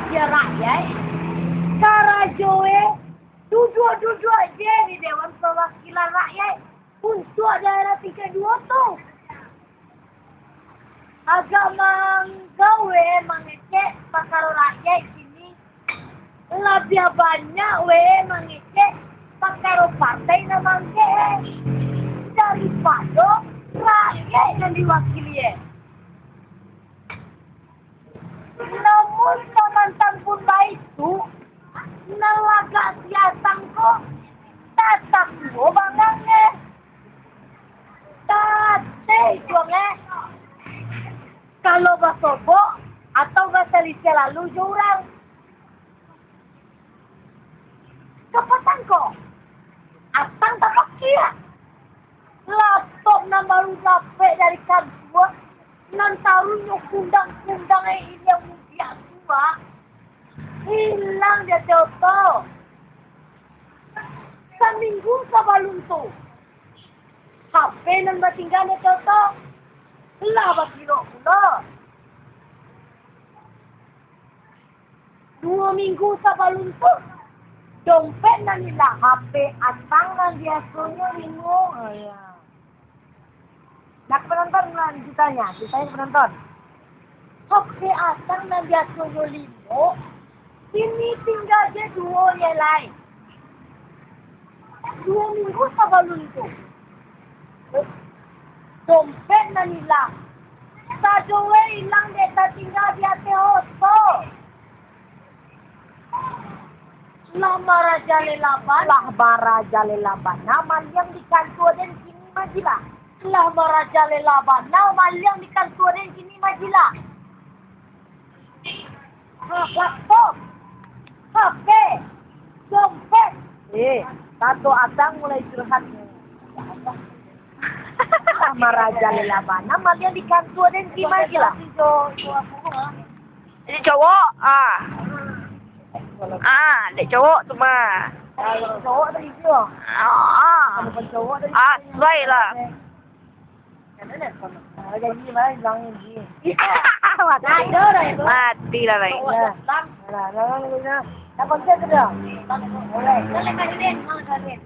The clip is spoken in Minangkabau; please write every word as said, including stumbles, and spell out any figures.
Yo, rakyaik. Karajo e duduak-duduak je di Dewan Perwakilan Rakyaik untuak daerah tingkat duo tu. Agak manggau we mangecek pakaro rakyaik kini. Labiah banyak we mangecek pakaro partai nan maangkek e, daripado rakyaik nan diwakili e. Namun samantang pun baitu, nan lagak si Atang ko tatap juo bangang e. Tateh juo e. Kalau basobok atau basalisiah lalu jo urang. Kapatang ko, Atang tapakia. Laptop nan baru dapek dari kantua, nan taruihnyo kundang-kundang e iliang mudiak tu, ah. Ilang di ateh oto. Saminggu sabalun tu, H P nan batingga di ateh oto lah bakilok pulo. Duo minggu sabalun tu, dompet nan ilang, H P Atang nan biasonyo limo. Alah. Nak penonton lah ditanya, ditanya penonton. H P Atang nan biasonyo limo, kini tingga je duo je lai. Duo minggu sabalun tu, dompet nan ilang, sadoe ilang dek tatingga di ateh oto. Lah marajalela bana. Lah marajalela bana, maliang di kantua den kini majilah. Lah marajalela bana, maliang di kantua den kini majilah. Ha, laptop, H P, dompet. Eh, Datuk Atang mulai curhat. Lah marajalela bana, maliang di kantua den kini majilah. Jadi cowok, ah. Ah, dek cowok tu mah. Cowok tadi tu. Ah. Bukan cowok tadi. Ah, suai lah. Ada deh, kono. Ah, janji mah, bilang janji. Mati lah, baik. Ya. Nah, nah, nah, nah, nah. Tak konsen tu dah. Boleh.